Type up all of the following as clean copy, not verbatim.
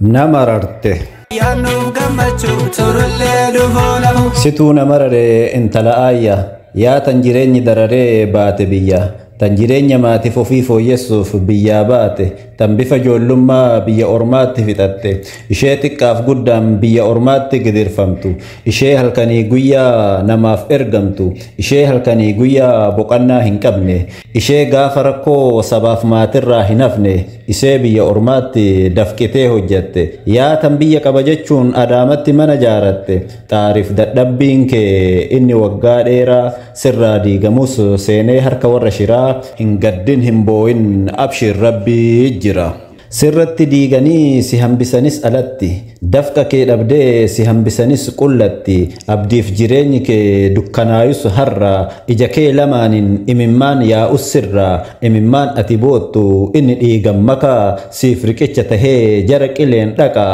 Nama rarte. Yaannuuf gammachuu turullee dhufuu nafu. Situu nama raree intala aayya yaa tan jireenyi dararee baate biyya tan jireenya maatiif ofii fooyyessuuf biyyaa baate tan bifa ijoollummaa biyya ormaatti fixatte ishee xiqqaaf guddaan biyya ormaatti gidirfamtu ishee halkanii guyyaa namaaf ergamtu ishee halkanii guyyaa boqannaa hin qabne ishee gaafa rakkoo sabaaf maatirraa hin hafne ishee biyya ormaatti dafqitee hojjatte yaa tan biyya qaba jechuun adaamatti mana jaaratte xaariif dadhabbiin kee inni waggaa dheeraa sirraa diigamus seenee harka warra shiraa hin gaddin hin boo'in abshir rabbii jira. Sirratti diiganii si hambisanis alatti, dafqa kee dhabdee si hambisanis qullatti, abdiif jireenyi kee dukkanaayus har'a, ija kee lamaaniin imimmaan yaa'us sirra, imimmaan ati boottu inni dhiigan makaa, siif riqicha tahee jara qileen dhaqa,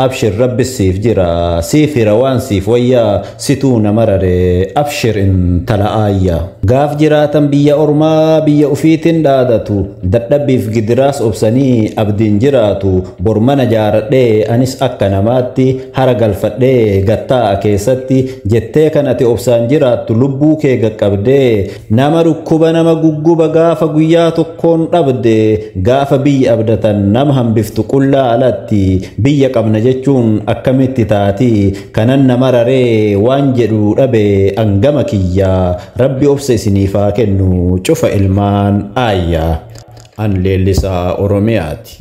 abshir rabbi siif jira, siif hira waan siif wayyaa, situu nama raree, abshir intala aayya. Gaaf jiraatan biyya ormaa biyya ufiitiin dhaadatu, dadhabbiif gidiraas obsanii abdiin jiraatu, bor mana jaaradhee anis akka namaatti hara galfadhee gattaa'a keessatti jettee kan ati obsaan jiraattu lubbuu kee qaqqabdee nama dhukkuba nama gugguba gaafa guyyaa tokkoon dhabde gaafa biyya abdatan nama hambiftu qullaa alatti biyya qabna jechuun akkamitti taati kanan nama raree waan jedhu dhabe angama kiyya rabbi obsa isiniif haa kennu cufa ilmaan aayya. An leellisaa Oromiyaati.